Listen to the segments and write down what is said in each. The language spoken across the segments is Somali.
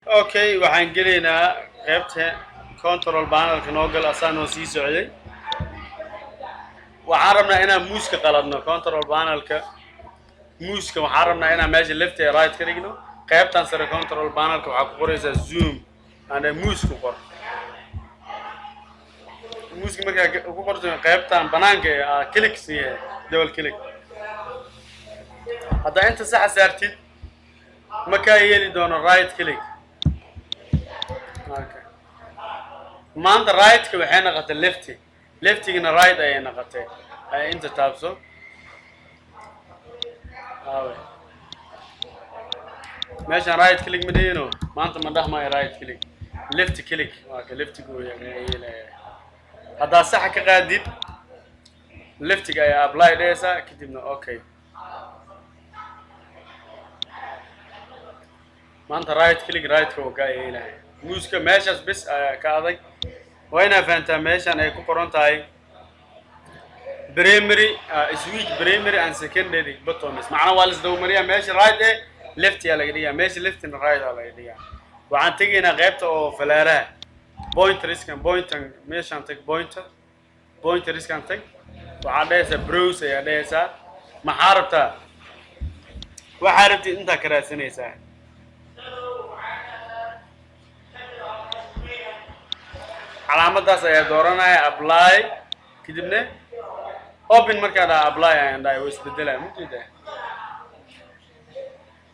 Okay, waxaan gelaynaa qaybta control panelka. Noo gal, asaa noo sii socday. Waxaan rabnaa inaan mouseka qaladno. Control panelka mouseka waxaan rabnaa inaan meesha left ee right ka dhigno. Qaybtan sare control panelka waxaa ku qoraysaa zoom and mouse ku qor. Mouseka markaa ku qorto, qaybtan banaanka ee aa click siiye, double click. Haddaa inta saxa saartid, ma kaa yeeli doono right click. Okay. Maanta right-ka waxay noqotay lefty, leftigana right ayay noqotay. Ay inta taabso. Aawe meeshaan right click ma dhihino maanta, ma dhahmayo right click, left click. Waa ka leftiga uu yeelaya. Haddaa saxa ka qaadid, leftiga ayaa apply dhehaysaa, kadibna okay. Maanta right click right-ka uu kaa yeelaya mouseka meeshaas bes ayaa ka adag. Waa inaa fahantaa meeshan ay ku qoran tahay primary, switch primary and secondary buttons. Macnaha waa la isdabamariyaa. Meesha right eh left yaa laga dhigaa, meesha leftina right aa laga dhigaa. Waxaan tegaynaa qaybta oo falaaraha, pointerskan, pointer meeshaan tag, pointer, pointerskan tag. Waxaad dhehaysaa browse ayaa dhehaysaa. Maxaa rabtaa? Waxaa rabtid intaa ka raadsanaysaa. Calaamadaas ayaa dooranaya, apply, kadibna open. Markaa dhaha apply ayaan dhahay, waa isbedelaya, ma jeedaa?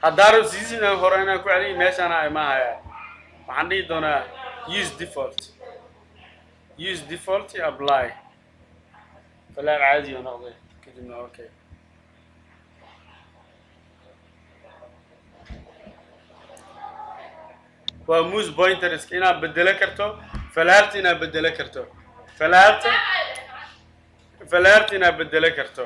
Haddaa rab season hore inaan ku celiyo, meeshaana imahaya. Waxaan dhihi doonaa use default, use default, apply. Falaar caadi oo noqday, kadibna okay. Waa mouse pointers inaad bedelo karto falaarta, inaad bedelo karto falaarta, falaarta inaad bedelo karto.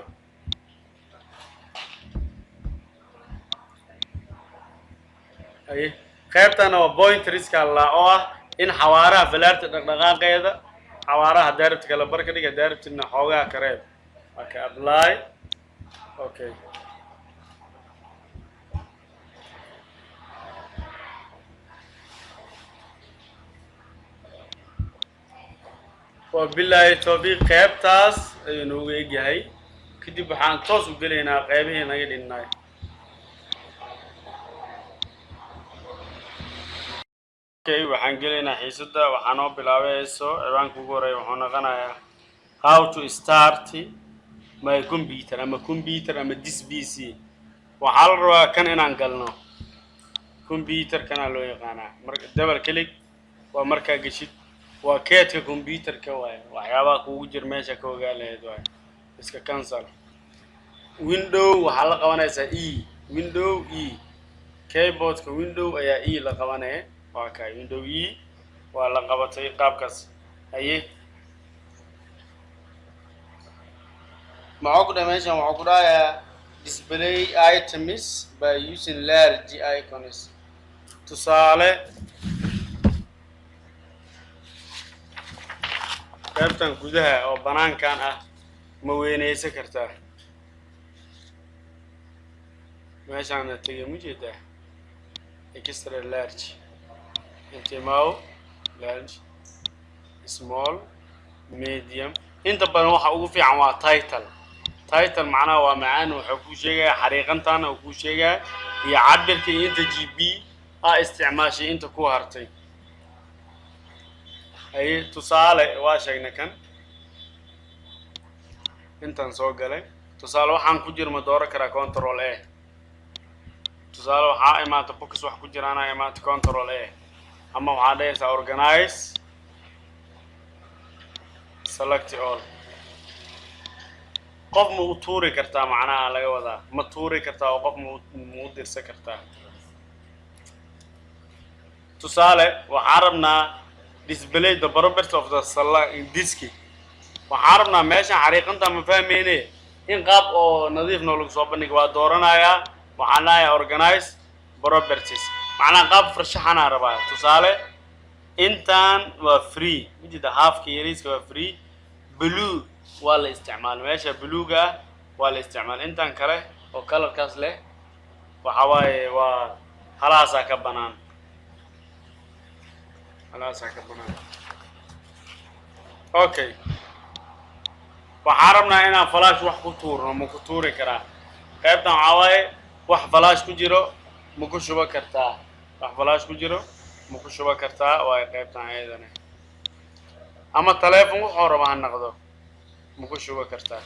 Aye, qaybtana waa pointerska la oo ah in xawaaraha falaarta dhaqdhaqaaqeeda, xawaaraha haddaa rabti kala bar ka dhig, haddaa rabtidna xoogaha ka reeb. Okay, apply, okay. Wabilaahi tawfiiq. Qaybtaas ayuu noogu egyahay. Kadib waxaan toos u gelaynaa qaybihii naga dhinnaay. Okay, waxaan gelaynaa xiisadda. Waxaa noo bilaabayso ciwaanka ugu horeeya, wuxuu noqonayaa how to start my computer ama computer ama this PC. Waxaa la rabaa kan inaan galno, computer kanaa loo yaqaanaa. Marka double click waa markaa geshid, waa keedka computerka waaye, waxyaabaha kugu jira meesha ka ogaa lahayd waaye. Iska cancel. Window waxaa la qabanaysaa E, window E, keyboardka window ayaa E la qabanaya. Waa kay window E waa la qabatay qaabkaas. Haye, maxaa ku dhahay meeshan? Waxaa ku dhahayaa display items by using large icons. Tusaale, qaybtan gudaha oo banaankan ah ma weynaysan kartaa? Meeshaana tegay, ma jeedaa? Extra large, intimao, large, small, medium. Inta badan waxa ugu fiican waa title. Title macnaha waa macaan, wuxuu kuu sheegaya xariiqantaana uu kuu sheegaya iyo cabirka iyo inta GB aa isticmaashay, inta ku hartay. Haye, tusaale waa sheegnay kan intaan soo galay. Tusaale, waxaan ku jira ma dooran karaa? Control A. Tusaale, waxaa imaata box, wax ku jiraana imaata, control A, ama waxaa dhahaysaa organize, select all. Qof ma u tuuri kartaa? Macnaha laga wadaa, ma tuuri kartaa oo qof ma u dirsan kartaa? Tusaale, waxaan rabnaa display the property of the disk. Waxaan rabnaa meeshan xariiqanta ma fahmeyne in qaab oo nadiif noo lagu soo bandhiga. Waa dooranayaa, waxaan leeyahay organize properties. Macnaha qaab farshaxanaa rabaa. Tusaale, intan waa free, mijida halfka yariiska waa free, blue waa la isticmaala, meesha bluega ah waa la isticmaala. Intan kale oo colorkaas leh waxa waaye waa halahaasaa ka banaan. Halaasaa ka banaan. Okay, waxaan rabnaa inaan flash wax ku tuurno. Ma ku tuuri karaa? Qaybtan waxaa waaye, wax flash ku jiro ma ku shuban kartaa? Wax flash ku jiro ma ku shuban kartaa waayo qaybtan ayadana. Ama taleefon wuxuu raba ha noqdo, ma ku shuban kartaa?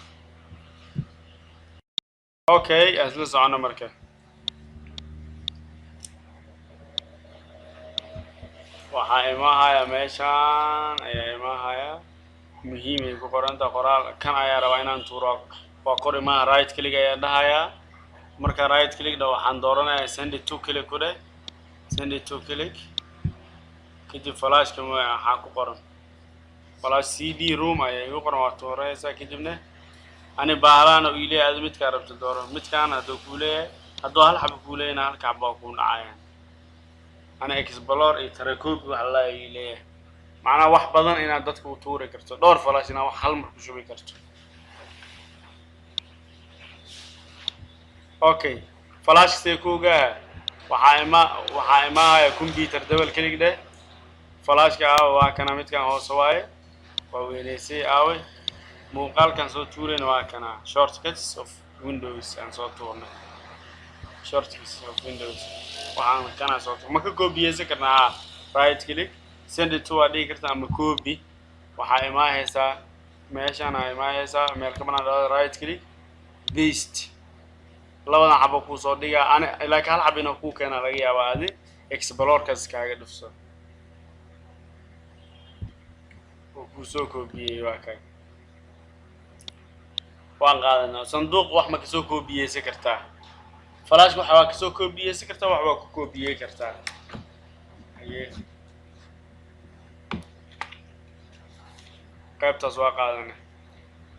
Okay, isla socono. Marka waxaa imahaya meeshaan ayaa imahaya, muhiim ay ku qoranta qoraal. Kan ayaa rabaa inaan tuuro. Waa kor imaha, right click ayaa dhahayaa. Marka right click dha, waxaan dooranayaa send to, click ku dheh, send to click. Kadib flashka waxaa ku qoran flash CD ROM ayaa igu qoran, waa tuuraysaa. Kadibna ani baalaana uu leeyahay, adi midkaa rabta dooro. Midkaan hadduu kuu leeyahay, hadduu hal xaba kuu leeyahayna, halka xaba waa kuu dhacayaan. Ana explore iyo TeraCopy wax la ii leeyahay, macnaha wax badan inaad dadka u tuuri karto, dhowr flash inaad wax hal mar ku shubi karto. Okay, flash see kuugaha? Waxaa imaahaya computer, double click dheh. Flashka aawe? Waa kana, midkan hoose waaye, waa weyneysay. Aawe muuqaalkan soo tuurayna? Waa kana, shortcuts of Windows aan soo tuurnay. Shortcuts of Windows waxaan kana soo tuur. Ma ka koobiyeysan karnaa? Haa, right click, send it to waa dhigi kartaa ama copy. Waxaa imaahaysaa meeshaan, aa imaahaysaa meel ka banaan, right click, paste. Labadan xabo kuu soo dhigaa. Ani laakiin hal xabo inuu kuu keenaa laga yaabaa. Adi explorekaas kaaga dhufso oo kuu soo koobiyey. Waa kan, waan qaadanaa. Sanduuq wax ma kasoo koobiyeysan kartaa? Flashka waxa waa kasoo koobiyeysan kartaa, wax waa ku koobiyey kartaa. Haye, qaybtaas waa qaadanay.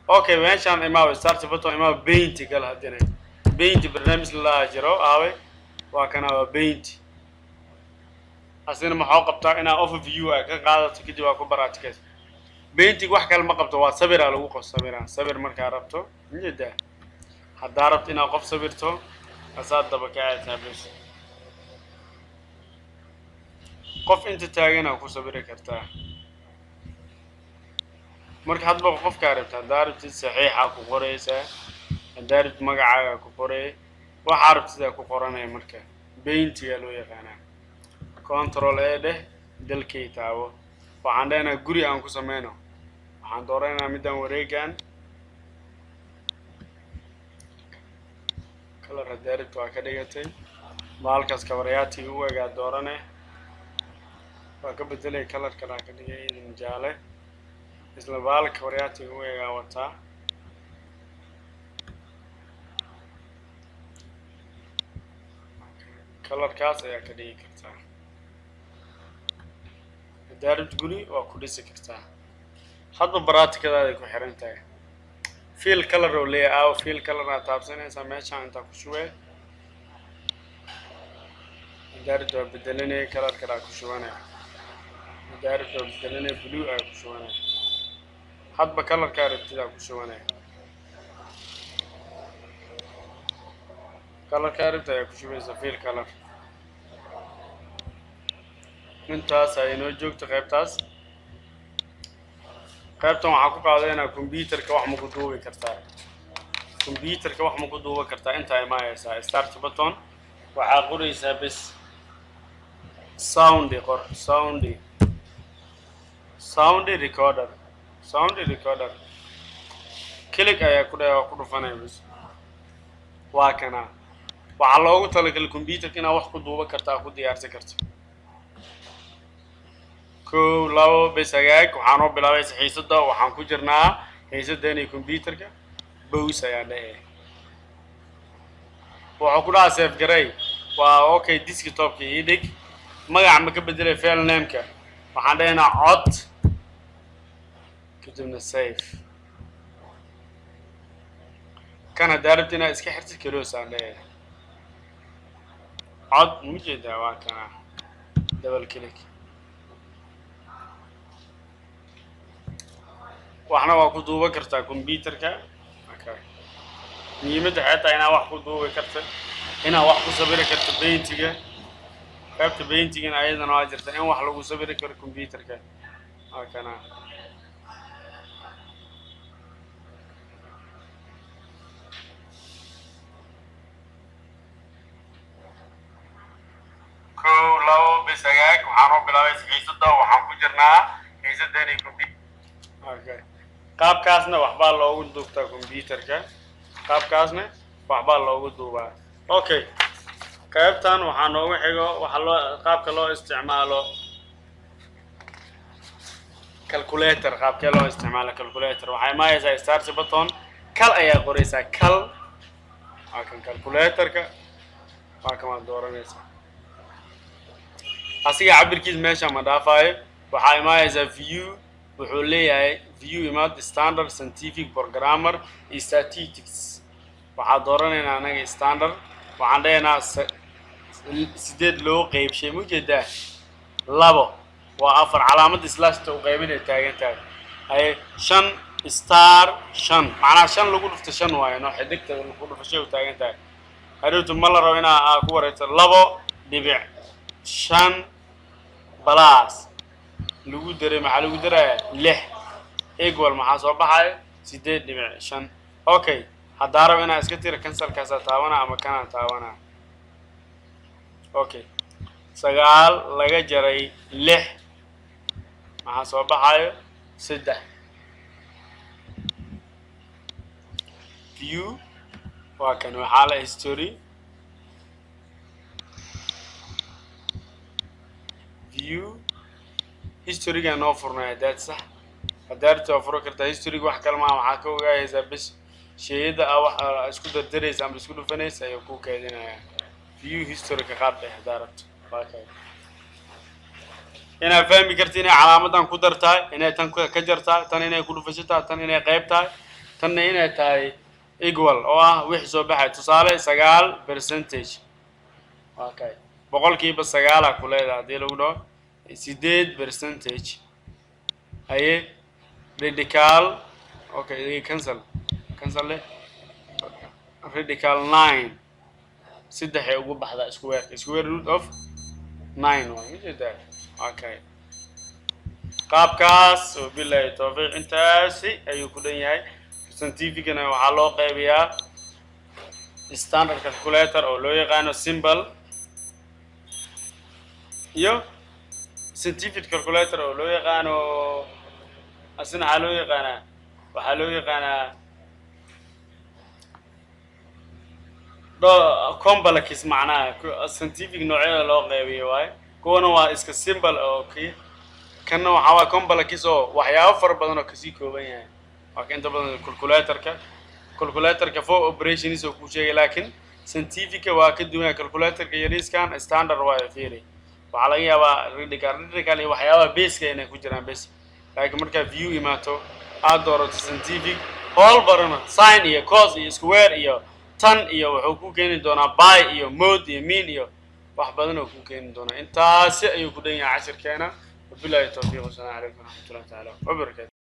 Okay, meeshaan imaaw, start button imaaw, paint gal. Haddina paint barnaamij lalaha jiro. Aawe? Waa kana, waa paint. Asina maxuu qabtaa? Inaa overview a ka qaadato, kadib aa ku baraatikeys. Painting wax kale ma qabto, waa sawiraa lagu qof sawiraa. Sawir markaa rabto, niyada haddaa rabto inaad qof sawirto, asaad daba kacaysaa bes. Qof inta taaganaa ku sawiri kartaa. Marka hadba qofkaa rabta, haddaa rabtid saxiixaa ku qoraysaa, haddaa rabtid magacaagaa ku qoraya, waxaa rabtidaa ku qoranaya. Marka paintigaa loo yaqaanaa. Control A dheh, dalkay taabo. Waxaan leenahay guri aan ku sameyno. Waxaan dooranaynaa midaan wareegan. Color haddaa rabta waa ka dhigatay. Baalkaas kabaryaatiga u egaa doorane, waa ka bedelay, color kalaa ka dhigay, idin jaale. Isla baalka kabaryaatiga u egaa wataa. Colorkaas ayaa ka dhigi kartaa. Haddaa rabta guri waa ku dhisi kartaa, hadba baraatikadaada ku xiran tahay. Fill color oo leeyahay aawo? Fill color aad taabsanaysaa, meeshaan intaa ku shubee. Haddaa rabta waa bedelanaya, color kalaa ku shubanaya. Haddaa rabta waa bedelanaya, blue ayaa ku shubanaya. Hadba colorkaa rabtidaa ku shubanaya. Colorkaa rabta ayaa ku shubaysa fill color. Intaas ay inoo joogto qaybtaas. Qaybtan waxaa ku qaadaynaa computerka wax ma ku duubi kartaa? Computerka wax ma ku duuban kartaa? Intaa imaanaysaa start button, waxaa qoraysaa bes sound qor, sound recorder, sound recorder. Click ayaa ku dheh, waa ku dhufanaya bes. Waa kana, waxaa loogu talagalay computerka inaad wax ku duuban kartaa, ku diyaarsan karto. Kow, labo, bes. Hagaag, waxaa noo bilaabaysa xiisadda. Waxaan ku jirnaa xiisaddeeni computerka. Pause ayaa dhehe, wuxuu ku dhahaa save garay. Waa okay. Desktopka ii dhig. Magaca ma ka bedelay? File nameka waxaan dhahaynaa cod, kadibna save. Kan haddaa rabta inaad iska xirtid, close aan leeyahay. Cod ma jeedaa? Waa kana, double click. Waxna waa ku duuban kartaa computerka. Okay, muhiimadda waxay tahay inaad wax ku duubi karto, inaad wax ku sawiri karto, paintiga. Qaybta paintingana ayadana waa jirta in wax lagu sawiri karo computerka. Waa kana. Kow, labo, bis, hagaag. Waxaan u bilaabay xiisada, waxaan ku jirnaa xiisadeenii computer. Okay, qaabkaasna waxbaa loogu duubtaa computerka, qaabkaasna waxbaa loogu duubaa. Okay, qaybtan waxaa noogu xigo waxa loo qaabka loo isticmaalo calculator. Qaabkee loo isticmaalo calculator? Waxay imaanaysaa start button, cal ayaa qoraysaa. Cal waa kan calculatorka, waa kan, waad dooranaysaa. Asiga cabirkiis meesha ma dhaafayo. Waxaa imaanaysaa view, wuxuu leeyahay view imaad, standard, scientific, programmer iyo statistics. Waxaa dooranaynaa anaga standard. Waxaan dhahaynaa 8 loo qeybshay, ma ujeedaa, 2 waa 4, calaamadda slashta u qaybinay taagan tahay. Haye, 5 star 5, macnaha 5 lagu dhufto 5 waayo, no, xidigta ku dhufashay u taagan tahay. Hadhowtu ma la rabo inaa aa ku wareegto. 2.5 plus lagu daray, maxaa lagu darayaa? 6 equal, maxaa soo baxaya? 8.5. Okay, haddaa rabo inaa iska tira, cancelkaasaa taabana ama kanaa taabana. Okay, 9 laga jaray 6, maxaa soo baxayo? 3. View waa kan, waxaa la history view, historyga noo furnay. Haddaad sax haddaad waa furo kartaa historyga. Wax kale maaha, waxaa ka ogaayaysaa bes sheyada a wax isku dardaraysa ama isku dhufanaysa ayuu ku keedinayaa. View history ka qaad dheh haddaa rabto. Waa kay inaad fahmi karti inay calaamadan ku dar tahay, inay tan ka jar tahay, tan inay ku dhufasho tahay, tan inay qayb tahay, tanna inay tahay equal oo ah wixii soo baxay. Tusaale, 9 percentage waa kay, 9% ku leedahay. Haddii lagu dhaho 8 percentage, haye, radical. Okay, cancel, cancel leh, radical 9, saddexay ugu baxdaa square, square root of 9 waa ujeedaa. Okay, qaabkaas, wabillahi tawfiiq, intaasi ayuu ku dhan yahay. Scientificana waxaa loo qeybiyaa standard calculator oo loo yaqaano simple iyo scientific calculator oo loo yaqaano asina waxaa loo yaqaanaa, do complex, macnaha scientific noocyada loo qeybiyo waaye. Kuwana waa iska simple oo ki kanna waxaa waa complex oo waxyaabo fara badan oo kasii kooban yahay. Waa ka inta badan calculatorka four operations oo kuu sheegay, laakiin scientifica waa ka duwan yahay. Calculatorka yariiskan standard waayo. Fiiri, waxaa laga yaabaa radical iyo waxyaabaha baseka inay ku jiraan bes, laakiin markaa view imaato, aad doorato scientific, howl barana sin iyo cos iyo square iyo tan iyo wuxuu ku keeni doonaa by iyo mode iyo mean iyo wax badan oo ku keeni doonaa. Intaasi ayuu ku dhan yahay cashirkeena. Wabillahi tawfiiq, wasalaamu calaykum waraxmatullahi tacaala wabarakatu.